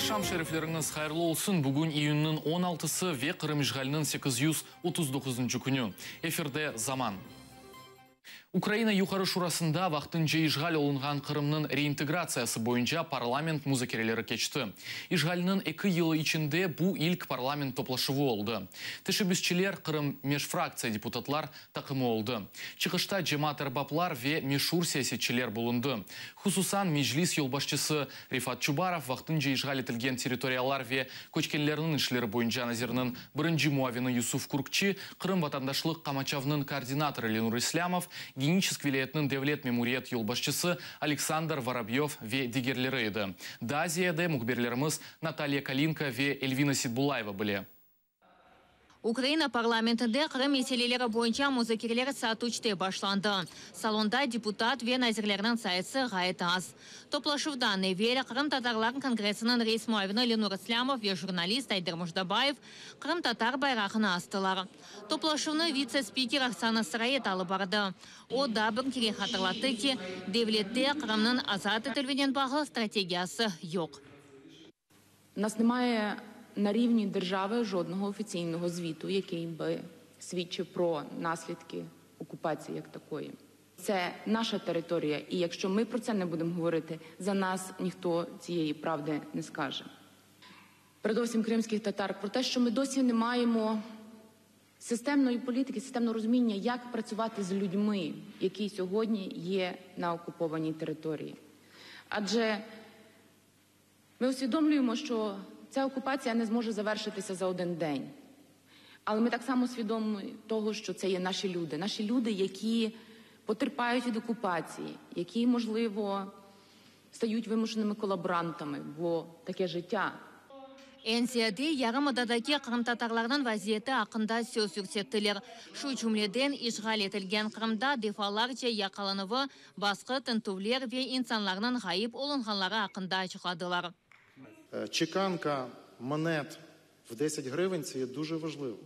Aqşam şerifleriñiz hayırlı olsun. Bugün iyünniñ 16-sı ve Qırım işğaliniñ 839 künü. Efirde Zaman. Ukraina Yuqarı Şurasında vaqtınca işğal olunğan Qırımnıñ reintegratsiyası boyunca parlament muzakereleri keçti. İşğalniñ 2 yılı içinde bu ilk parlament toplaşuvı oldı. Teşebbüsçiler Qırım Meşfraktsiya deputatlar taqımı oldı. Çıqışta cemaat erbaplar ve meşur siyasetçiler bulundı. Hususan Meclis yolbaşçısı Refat Çubarov, vaqtınca işğal etilgen territoriyalar ve köçkenlerniñ işleri boyunca naziriniñ birinci muavini Yusuf Kurkçi, Qırım vatandaşlıq qamaçavınıñ koordinatorı Lenur İslâmov, Geniçesk vilâyetiniñ devlet memuriyet yolbaşçısı Aleksandr Vorobyov ve digerleri edi. Daa ziyade mühbirlerimiz Natalya Kalinka ve Elvina Sitbulayeva bile. Ukraina parlamentinde Qırım meseleleri boyunca muzakereler saat 3-te başlandı. Salonda deputat ve nazirlerniñ sayısı ğayet az. Toplaşuvdan evel Qırımtatarlar kongressiniñ reis muavini Lenur İslâmov ve jurnalist Ayder Mujdabayev qırımtatar bayrağını astılar. Toplaşuvnı vitse-spiker Oksana Sıroyed alıp bardı. O daa bir kere hatırlattı ki, devlette Qırımnıñ azat etilüvinen bağlı strategiyası yoq. У нас немає на рівні держави жодного офіційного звіту, який би свідчив про наслідки окупації як такої. Це наша територія, і якщо ми про це не будемо говорити, за нас ніхто цієї правди не скаже. Передовсім кримських татар про те, що ми досі не маємо системної політики, системного розуміння, як працювати з людьми, які сьогодні є на окупованій території. Адже ми усвідомлюємо, що ця окупація не зможе завершитися за один день. Але ми так само свідомі того, що це є наші люди. Наші люди, які потерпають від окупації, які, можливо, стають вимушеними колаборантами, бо таке життя. Eñ ziyade yarımadadaki qırımtatarlarnıñ vaziyeti aqqında söz yürsettiler. Şu cümleden işğal etilgen Qırımda defalarca yaqalanuvı, basqı, tintüvler ve insanlarnıñ ğayıp olunğanları aqqında açıqladılar. Чеканка монет в 10 гривень це є дуже важливо.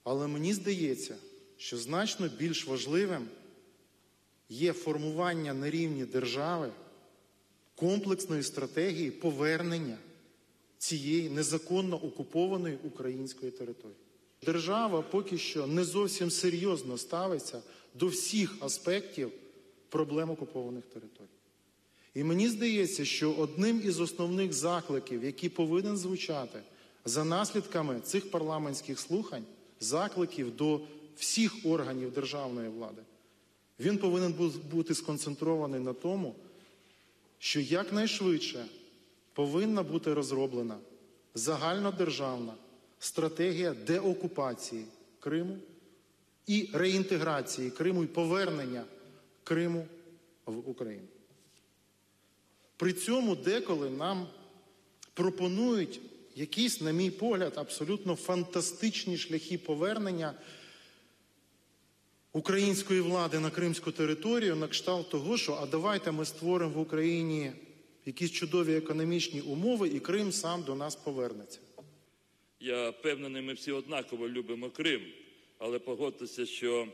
Але мені здається, що значно більш важливим є формування на рівні держави комплексної стратегії повернення цієї незаконно окупованої української території. Держава поки що не зовсім серйозно ставиться до всіх аспектів проблем окупованих територій. І мені здається, що одним із основних закликів, який повинен звучати за наслідками цих парламентських слухань, закликів до всіх органів державної влади, він повинен бути сконцентрований на тому, що якнайшвидше повинна бути розроблена загальнодержавна стратегія деокупації Криму і реінтеграції Криму і повернення Криму в Україну. При цьому деколи нам пропонують якісь, на мій погляд, абсолютно фантастичні шляхи повернення української влади на кримську територію на кшталт того, що а давайте ми створимо в Україні якісь чудові економічні умови, і Крим сам до нас повернеться. Я впевнений, ми всі однаково любимо Крим, але погодьтеся, що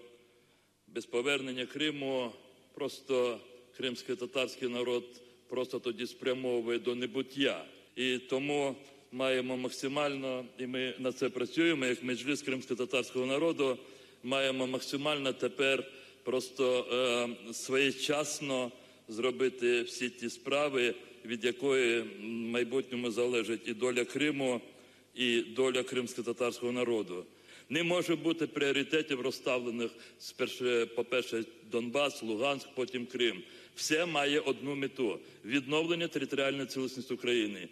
без повернення Криму просто кримсько-татарський народ просто тоді спрямовує до небуття. І тому маємо максимально, і ми на це працюємо, як Меджліс кримсько-татарського народу, маємо максимально тепер просто своєчасно зробити всі ті справи, від якої в майбутньому залежить і доля Криму, і доля кримсько-татарського народу. Не може бути пріоритетів розставлених, по-перше, Донбас, Луганськ, потім Крим. Все має одну мету – відновлення територіальної цілісності України.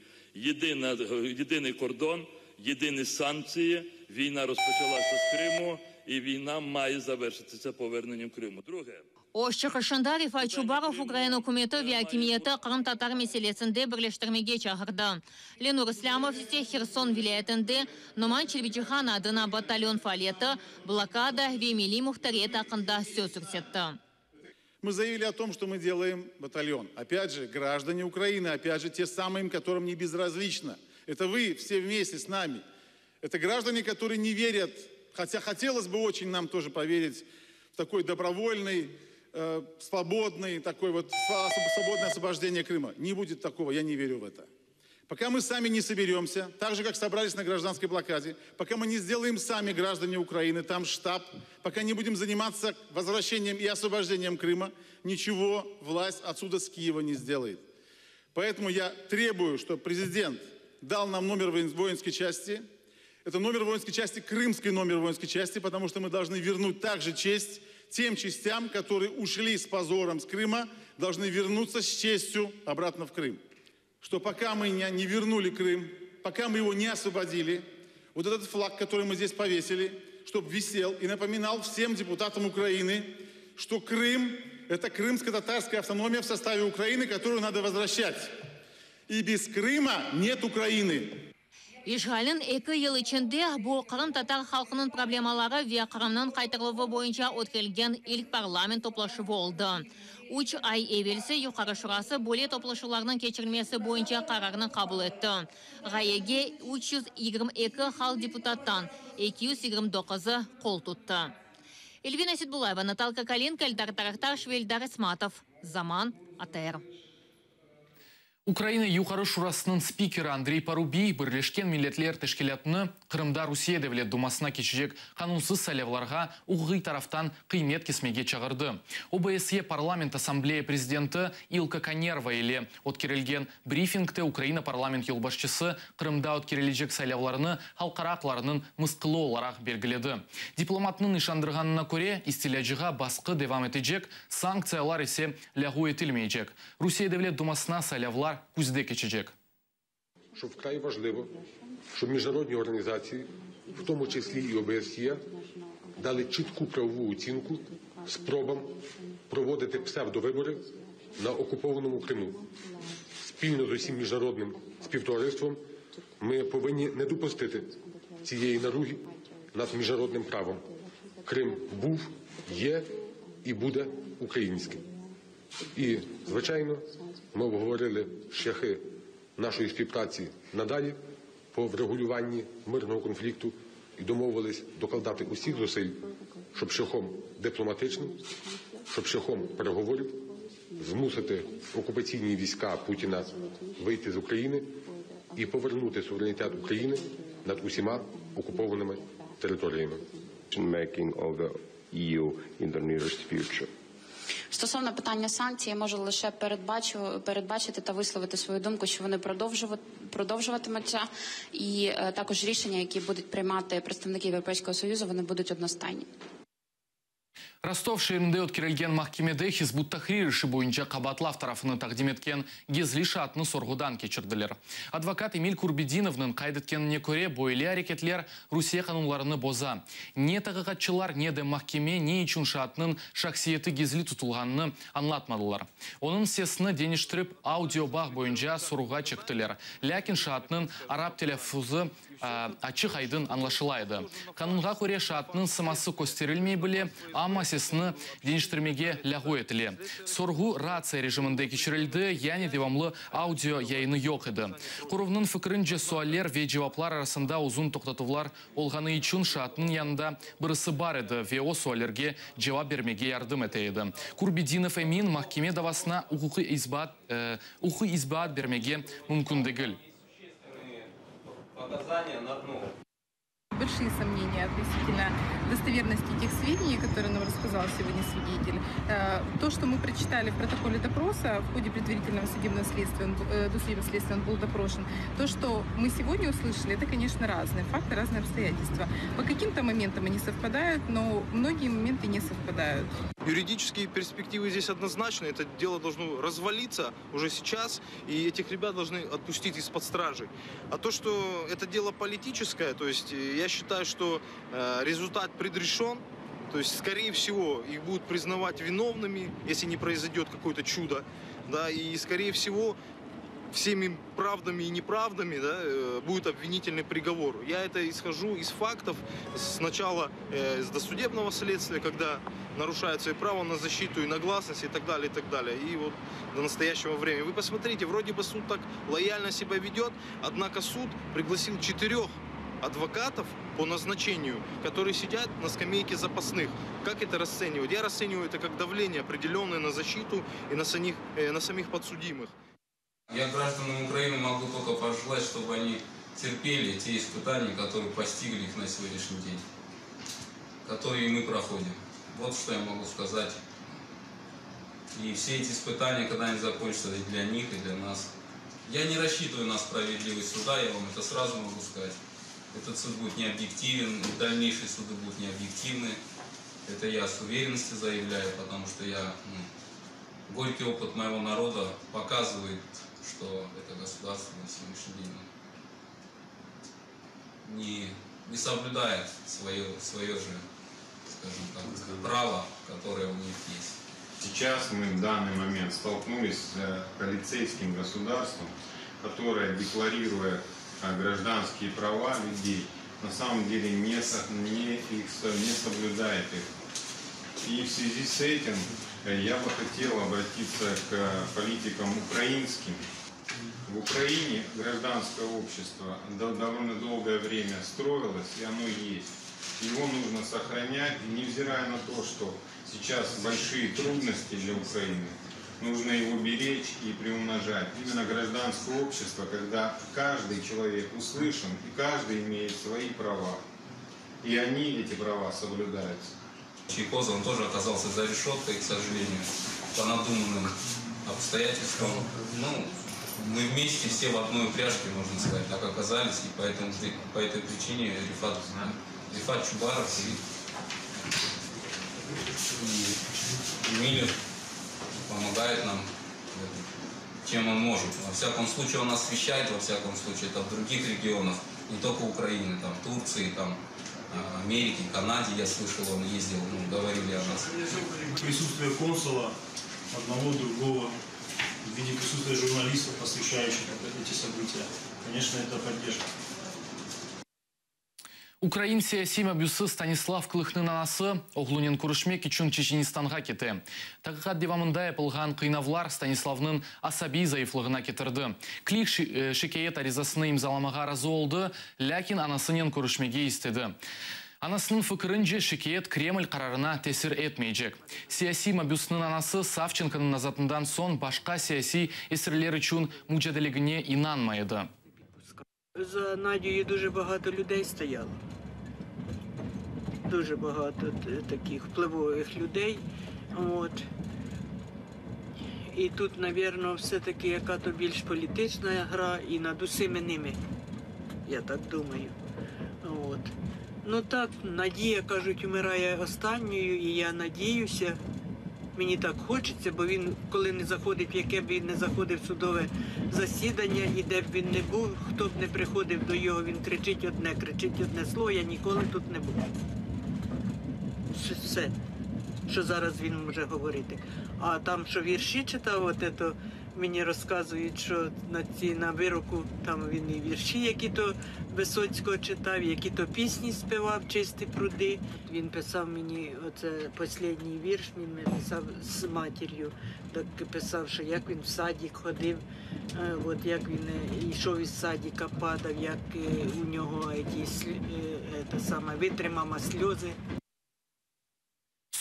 Єдиний кордон, єдині санкції. Війна розпочалася з Криму, і війна має завершитися поверненням Криму. Друге. Öz çıqışında Refat Çubarov Ukraina ükümeti ve akimiyeti qırımtatar meselesinde birleştirmege çağırdı. Lenur İslâmov ise Herson vilâyetinde Noman Çelebicihan adına batalyon faaliyeti, blokada ve milliy muhtariyet aqqında söz yürsetti. Мы заявили о том, что мы делаем батальон. Опять же, граждане Украины, опять же, те самые, которым не безразлично. Это вы все вместе с нами. Это граждане, которые не верят, хотя хотелось бы очень нам тоже поверить в такой добровольный свободный такой вот, свободное освобождение Крыма. Не будет такого, я не верю в это. Пока мы сами не соберемся, так же, как собрались на гражданской блокаде, пока мы не сделаем сами граждане Украины там штаб, пока не будем заниматься возвращением и освобождением Крыма, ничего власть отсюда с Киева не сделает. Поэтому я требую, чтобы президент дал нам номер воинской части. Это номер воинской части, крымский номер воинской части, потому что мы должны вернуть также честь тем частям, которые ушли с позором с Крыма, должны вернуться с честью обратно в Крым. Что пока мы не вернули Крым, пока мы его не освободили, вот этот флаг, который мы здесь повесили, чтобы висел и напоминал всем депутатам Украины, что Крым – это крымско-татарская автономия в составе Украины, которую надо возвращать. И без Крыма нет Украины. İşğalniñ 2 yıl içinde bu qırımtatar halqınıñ problemaları ve Qırımnıñ qaytarıluvı boyunca ötkerilgen ilk parlament toplaşuvı oldı. 3 ay evelsi Yuqarı Şurası böyle toplaşuvlarnıñ keçirilmesi boyunca qararnı qabul etti. Ğayege 322 halq deputattan 229-ı qol tuttı. Эльвина Ситбулаева, Наталка Калинка, Эльдар Тарахташ, Эльдар Исматов. Zaman ATR. Ukraina Yuqarı Şurasınıñ spikeri Andrey Parubiy Birleşken Milletler Teşkilâtını Qırımda Rusiye Devlet Dumasına keçecek qanunsız saylavlarğa uquqiy taraftan qıymet kesmege çağırdı. OBSE Parlament Assambleya prezidenti Ilka Kanerva ile ötkerilgen brifingde Ukraina parlament yolbaşçısı Qırımda ötkerilecek saylavlarnı halqara aqlarınıñ mısqılı olaraq belgiledi. Diplomatnıñ işandırğanına köre istilâcığa basqı devam etecek, sanktsiyalar ise lâğu etilmeycek. Rusiye Devlet Dumasına saylavlar küzde keçecek. Що вкрай важливо, щоб міжнародні організації, в тому числі і ОБСЄ, дали чітку правову оцінку спробам проводити псевдовибори на окупованому Криму. Спільно з усім міжнародним співтовариством ми повинні не допустити цієї наруги над міжнародним правом. Крим був, є і буде українським. І, звичайно, ми обговорили шляхи нашої співпраці надалі по врегулюванні мирного конфлікту і домовились докладати усіх зусиль, щоб шляхом дипломатичним, щоб шляхом переговорів змусити окупаційні війська Путіна вийти з України і повернути суверенітет України над усіма окупованими територіями. Making of the EU in the nearest future. Стосовно питання санкцій, я можу лише передбачити та висловити свою думку, що вони продовжуватимуться, і також рішення, які будуть приймати представники Європейського союзу, вони будуть одностайні. Ростов şeerinde ötkerilgen mahkemede Hizb ut-Tahrir işi boyunca qabaatlav tarafını taqdim etken gizli şaatnı sorğudan keçirdiler. Advokat Emil Kurbedinovnıñ qayd etkenine köre, böyle areketler Rusiye qanunlarını boza. Ne taqiqatçılar, ne de mahkeme ne içün şaatnıñ şahsiyeti gizli tutulğanını añlatmadılar. Onıñ sesini deñiştirip audio bağ boyunca sorğuğa çektiler. Lâkin şaatnıñ arap telâffuzı açıq aydın añlaşıla edi. Qanunğa köre şaatnıñ sıması kösterilmey bile, amma sesini deñiştirmege lâğu etile. Sorğu ratsiya rejiminde keçirildi, yani devamlı audio yayını yoq edi. Qoruvnıñ fikirince sualler ve cevaplar arasında uzun toqtatuvlar olğanı içün şaatnıñ yanında birisi bar edi ve o suallerge cevap bermege yardım ete edi. Kurbedinov emin mahkeme davasına uquqiy isbat bermege mümkün degil. Показания на, ну, Большие сомнения относительно достоверности тех сведений, которые нам рассказал сегодня свидетель. То, что мы прочитали в протоколе допроса в ходе предварительного судебного следствия, досудебного следствия он был допрошен, то, что мы сегодня услышали, это, конечно, разные факты, разные обстоятельства. По каким-то моментам они совпадают, но многие моменты не совпадают. Юридические перспективы здесь однозначны. Это дело должно развалиться уже сейчас, и этих ребят должны отпустить из-под стражи. А то, что это дело политическое, то есть я считаю, что результат предрешен. То есть, скорее всего, их будут признавать виновными, если не произойдет какое-то чудо. Да, и, скорее всего, всеми правдами и неправдами, да, будет обвинительный приговор. Я это исхожу из фактов сначала с досудебного следствия, когда нарушается и право на защиту, и на гласность, и так далее, и так далее. И вот до настоящего времени. Вы посмотрите, вроде бы суд так лояльно себя ведет, однако суд пригласил четырех адвокатов. по назначению, которые сидят на скамейке запасных. Как это расценивать? Я расцениваю это как давление определенное на защиту и на самих, э, на самих подсудимых. Я гражданам Украины могу только пожелать, чтобы они терпели те испытания, которые постигли их на сегодняшний день, которые мы проходим. Вот что я могу сказать. И все эти испытания, когда они закончатся, и для них, и для нас. Я не рассчитываю на справедливость суда, я вам это сразу могу сказать. Этот суд будет необъективен, и дальнейшие суды будут необъективны. Это я с уверенностью заявляю, потому что я, ну, горький опыт моего народа показывает, что это государство на сегодняшний день ну, не, не соблюдает свое, свое же, скажем так, право, которое у них есть. Сейчас мы в данный момент столкнулись с полицейским государством, которое, декларируя гражданские права людей, на самом деле не, не, их, не соблюдает их. И в связи с этим э, я бы хотел обратиться к политикам украинским. В Украине гражданское общество довольно долгое время строилось, и оно есть. Его нужно сохранять, невзирая на то, что сейчас большие трудности для Украины, нужно его беречь и приумножать. Именно гражданское общество, когда каждый человек услышан и каждый имеет свои права, и они, эти права, соблюдаются. Чийгоз, он тоже оказался за решеткой, к сожалению, по надуманным обстоятельствам. Ну, мы вместе все в одной упряжке, можно сказать, так оказались, и поэтому, по этой причине Рефат, Рефат Чубаров и, и Миллер помогает нам, чем он может. Во всяком случае, он освещает, во всяком случае, это в других регионах, не только Украины, там, Турции, там, Америки, Канаде, я слышал, он ездил, ну, говорили о нас. Присутствие консула одного, другого, в виде присутствия журналистов, освещающих эти события, конечно, это поддержка. Ukrain siyasiy mabüsi Stanislav Klıhnıñ anası oğlunen körüşmek içün Çeçenistanğa kete. Taqiqat devamında yapılğan qıynavlar Stanislavnıñ asabiy zayıflığına ketirdi. Klih şikâyet arizasını imzalamağa razı oldı, lâkin anasınen körüşmege istedi. Anasınıñ fikirince şikâyet Kreml qararına tesir etmeycek. Siyasiy mabüsniñ anası Savçenkonıñ azatından soñ başqa siyasiy esirler içün mucadelegine inanmay edi. За Надією дуже багато людей стояло. Дуже багато таких впливових людей. От. І тут, мабуть, все-таки яка-то більш політична гра і над усіми ними, я так думаю. От. Ну так, Надія, кажуть, умирає останньою, і я надіюся. Мені так хочеться, бо він, коли не заходить, в яке б він не заходив в судове засідання, і де б він не був, хто б не приходив до його, він кричить одне, кричить одне слово, я ніколи тут не був. Все, що зараз він може говорити. А там, що вірші читав, от ето, мені розказують, що на ці на вироку там він і вірші, які то Висоцького читав, які то пісні співав Чисті пруди. Він писав мені оце останній вірш, він мені писав з матір'ю. Так писав, що як він в садик ходив, е, от як він е, йшов із садика, падав, як е, у нього ті, та саме, витри, мама, сльози.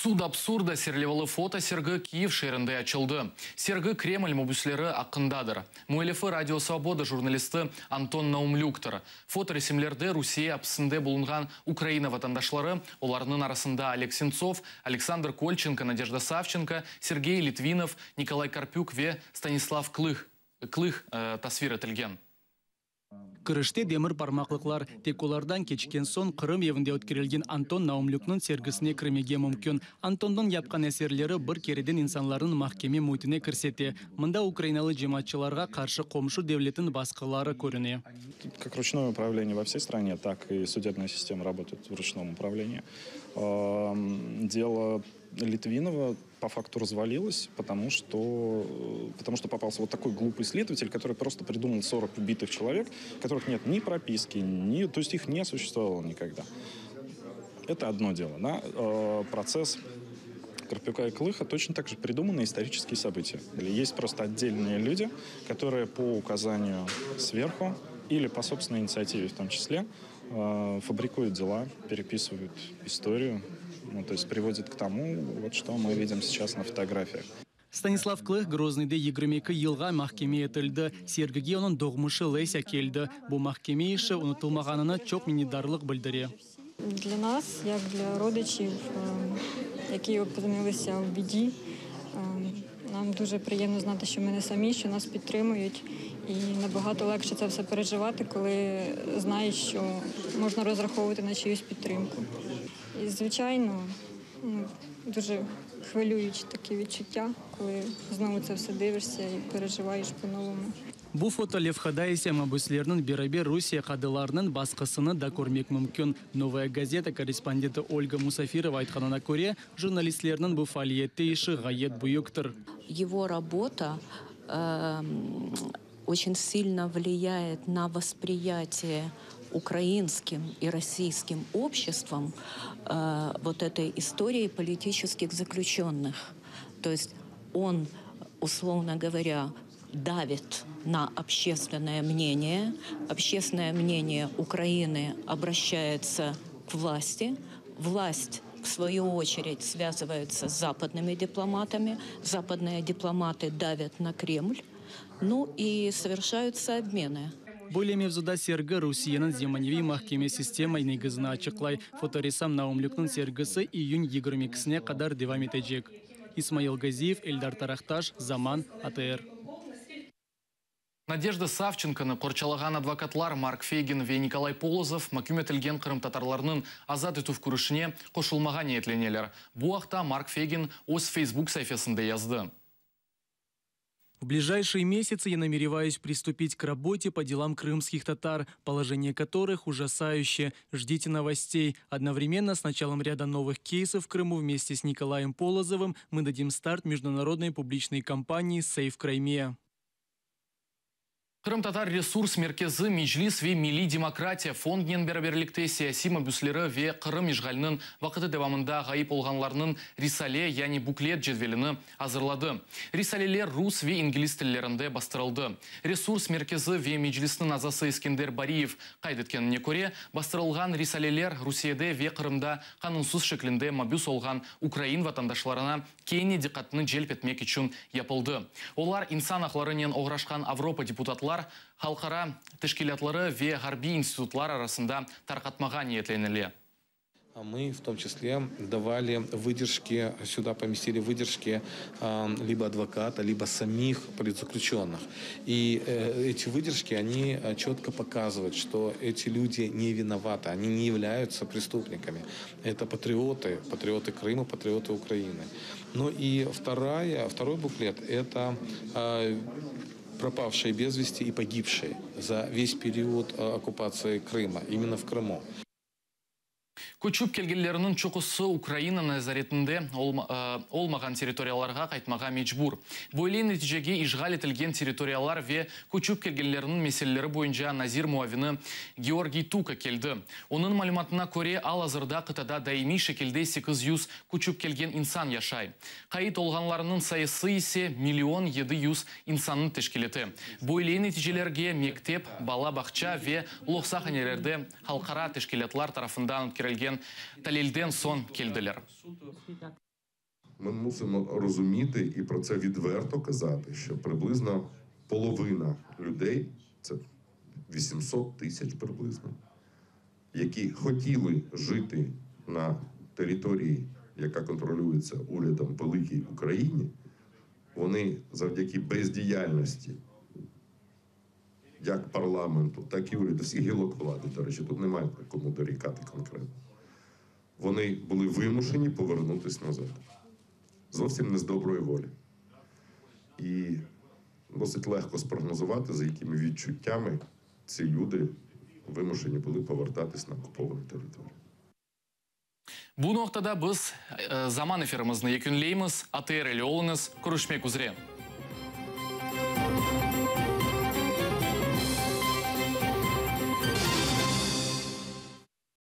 Суд абсурда serlevalı fotosergi Kiyev şeerinde açıldı. Sergi Kreml mabüsleri aqqındadır. Müellifi Radio Svoboda jurnalisti Anton Naumlüktır. Fotoresimlerde Rusiye apsinde bulunğan Ukraina vatandaşları, olarnıñ arasında Oleg Sentsov, Aleksandr Kolçenko, Nadejda Savçenko, Sergey Litvinov, Nikolay Karpük ve Stanislav Klıh, Klıh tasvir etilgen. Kirişte demir parmaqlıqlar, tek olardan keçken soñ Qırım evinde ötkerilgen Anton Naumlükniñ sergisine kirmege mümkün. Antonnıñ yapqan eserleri bir kereden insanlarnıñ mahkeme müitine kirsete. Mında ukrainalı cemaatçılarğa qarşı qomşu devletniñ basqıları körüne. Как ручное управление во всей стране, так и судебная система работает в ручном управлении. Дело Литвинова по факту развалилось, потому что попался вот такой глупый следователь, который просто придумал 40 убитых человек, которых нет ни прописки, ни, то есть их не существовало никогда. Это одно дело. Да? Процесс Карпюка и Клыха точно так же придуманы исторические события. Или есть просто отдельные люди, которые по указанию сверху или по собственной инициативе в том числе. Фабрикуют дела, переписывают историю, ну, то есть приводит к тому, вот что мы видим сейчас на фотографиях. Stanislav Klıh Groznıyda 22 yılğa mahkeme etildi. Sergige onıñ doğmuşı Lesâ keldi. Bu mahkeme işi unutılmağanına çoq minnetdarlıq bildire. Для нас, як для родичів, які опинилися в біді, нам дуже приємно знати, що ми не самі, що нас підтримують. І набагато легше це все переживати, коли знаєш, що можна розраховувати на чиюсь підтримку. І, звичайно, ну, дуже хвилюючі такі відчуття, коли знову це все дивишся і переживаєш по-новому. Bu fotolevhada ise mabüslerniñ beraber Rusiye qadılarınıñ basqısını da körmek mümkün. Novaya gazeta korrespondenti Olga Musafirova aytqanına köre, jurnalistlerniñ bu faaliyette işi ğayet büyüktir. Его работа очень сильно влияет на восприятие украинским и российским обществом вот этой истории политических заключенных. То есть он, условно говоря, давит на общественное мнение. Общественное мнение Украины обращается к власти. Власть, в свою очередь, связывается с западными дипломатами. Западные дипломаты давят на Кремль. Ну и совершаются обмены. Böyle mevzuda sergi Rusiyeniñ zemaneviy mahkeme sistema negizini açıqlay. Fotoressam Naumlükniñ sergisi iyün 22-sine qadar devam etecek. İsmail Gaziyev, Eldar Tarahtaş, Zaman, ATR. Nadejda Savçenkonı qorçalağan advokatlar Mark Feygin ve Nikolay Polozov maküm etilgen qırımtatarlarnıñ azat etüv küreşine qoşulmağa niyetleneler. Bu aqta Mark Feygin öz Facebook saifesinde yazdı. В ближайшие месяцы я намереваюсь приступить к работе по делам крымских татар, положение которых ужасающее. Ждите новостей. Одновременно с началом ряда новых кейсов в Крыму вместе с Николаем Полозовым мы дадим старт международной публичной кампании «Save Crimea». Qırımtatar resurs merkezi Meclis ve Milliy demokratiya fondunen beraberlikte siyasiy mabüsleri ve Qırım işğaliniñ vaqtı devamında ğayıp olğanlarnıñ risale, yani buklet cedvelini azırladı. Risaleler rus ve ingliz tillerinde bastırıldı. Resurs merkezi ve Meclisniñ azası Eskender Bariyev qayd etkenine köre, bastırılğan risaleler Rusiyede ve Qırımda qanunsız şekilde mabüs olğan ukrain vatandaşlarına kene diqqatını celp etmek içün yapıldı. Olar insan aqlarınen oğraşqan Avropa deputatlar, halqara teşkilâtları ve ğarbiy institutlar arasında tarqatmağa niyetlenile. Мы в том числе давали выдержки, сюда поместили выдержки либо адвоката, либо самих политзаключенных. И эти выдержки, они четко показывают, что эти люди не виноваты, они не являются преступниками. Это патриоты, патриоты Крыма, патриоты Украины. Ну и второй буклет – это пропавшие без вести и погибшие за весь период оккупации Крыма, именно в Крыму. Köçip kelgenlerniñ çoqusı Ukraina nezaretinde olmağan territoriyalarğa qaytmağa mecbur. Böyle neticege işğal etilgen territoriyalar ve köçip kelgenlerniñ meseleleri boyunca nazir muavini Georgiy Tuka keldi. Onıñ malümatına köre, al-azırda qıtada daimiy şekilde 800 köçip kelgen insan yaşay. Qayd olğanlarnıñ sayısı ise million 700 insannı teşkil ete. Böyle neticelerge mektep, bala bağça ve loqsahanelerde halqara teşkilâtlar tarafından ötkerilgen talilden soñ keldiler. Ми мусимо розуміти і про це відверто казати, що приблизно половина людей, це 800 тисяч приблизно, які хотіли жити на території, яка контролюється урядом Великій Україні, вони завдяки бездіяльності як парламенту, так і уряду, всіх гілок влади, до речі, тут немає кому дорікати конкретно. Вони були вимушені повернутися назад. Зовсім не з доброї волі. І досить легко спрогнозувати, за якими відчуттями ці люди вимушені були повертатись на окуповану територію. Bu noqtada biz Zaman efirimizni yekünleymiz. ATR ile oluñız. Körüşmek üzre.